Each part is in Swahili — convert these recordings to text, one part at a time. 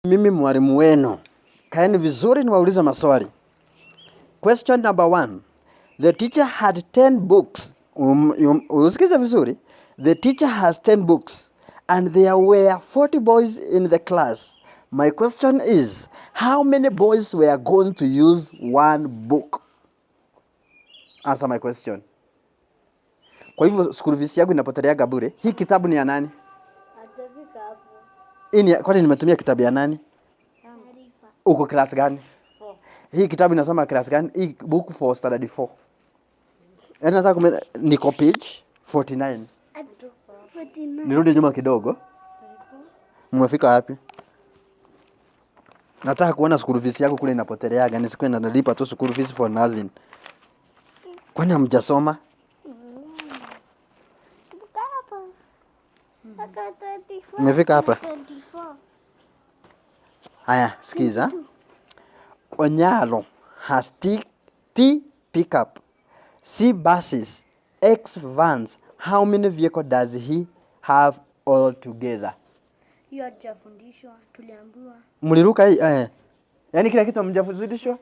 Mimi mwalimu wenu. Kaeni vizuri niwaulize maswali. Question number 1. The teacher had 10 books. Usikize vizuri. The teacher has 10 books and there were 40 boys in the class. My question is, how many boys were going to use one book? Answer my question. Kwa hivyo school fees yangu inapoteleaga bure. Hii kitabu ni ya nani? Hatujafika hapo. Hii ni kwani nimetumia kitabu ya nani? Taarifa. Uko class gani? 4. Hii kitabu inasoma class gani? Hii book for standard 4. Yaani nataka niko page 49. 49. Nirudi nyuma kidogo. Mmefika wapi? Nataka kuona school fees yako kule inapoteleaga, nisikuwe nalipa tu school fees for nothing. Kwani hamjasoma? Hapa. Aka 24. Umefika hapa? 24. Haya, sikiza. Onyalo has T pickup, C buses, X vans. How many vehicle does he have all together? Hiyo hatujafundishwa, tuliambiwa. Mliruka hii eh? Yaani kila kitu hamjafundishwa?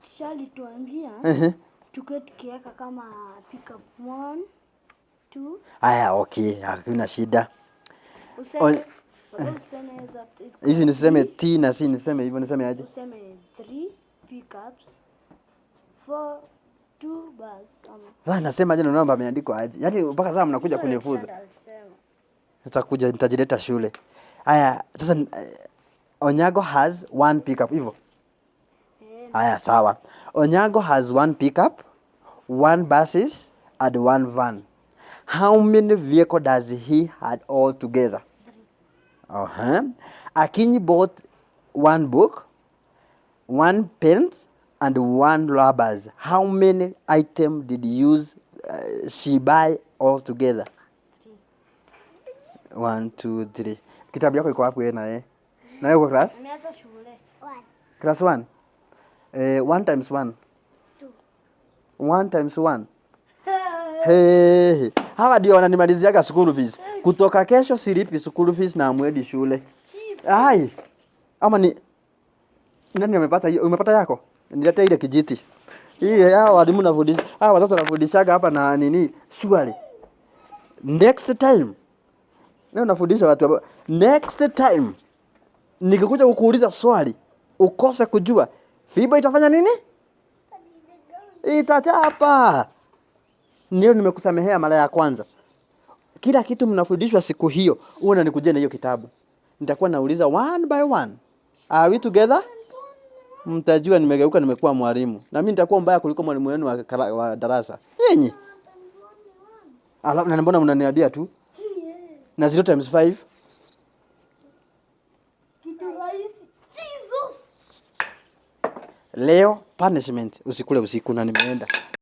Teacher alituambia tukiwe tukiweka kama pickup 1 2. Haya, okay, hakuna shida. Useme useme zote. Hizi niseme T na C, niseme hivyo, niseme aje? Useme 3 pickups, 4 2 bus ama Sasa nasema aje na namba ameandikwa aje? Yaani mpaka sasa mnakuja kunifunza. Teacher alisema. Nitakuja nitajileta shule. Haya, sasa Onyago has one pickup hivyo. Eh. Haya, sawa. Onyago has one pickup, one buses and one van. How many vehicle does he had all together? Akinyi bought one book, one pen and one rubbers. How many item did you use she buy all together? One, two, three. Kitabu yako iko wapi wewe na yeye? Na wewe uko class? Ameanza shule. 1. Class 1. 1 times 1. 2. 1 times 1. Hey, hawa ndio wananimaliziaga school fees. Kutoka kesho silipi school fees na hamwendi shule. Ai. Ama ni nani amepata hiyo? Umepata yako? Niletee ile kijiti. Hii hao walimu nafundisha. Hawa watoto nafundishaga hapa na nini? Surely. Next time. Leo nafundisha watu hapa. Next time nikikuja kukuuliza swali ukose kujua, fimbo itafanya nini? Itachapa. Ndio nimekusamehea mara ya kwanza. Kila kitu mnafundishwa siku hiyo, uwe unanikujia na hiyo kitabu. Nitakuwa nauliza one by one. Are we together? Mtajua nimegeuka, nimekuwa mwalimu. Na mimi nitakuwa mbaya kuliko mwalimu wenu wa darasa. Nyinyi. Alafu na mbona mnaniambia tu? Na 0 times 5? Kitu rahisi. Jesus. Leo punishment usikule usiku na nimeenda.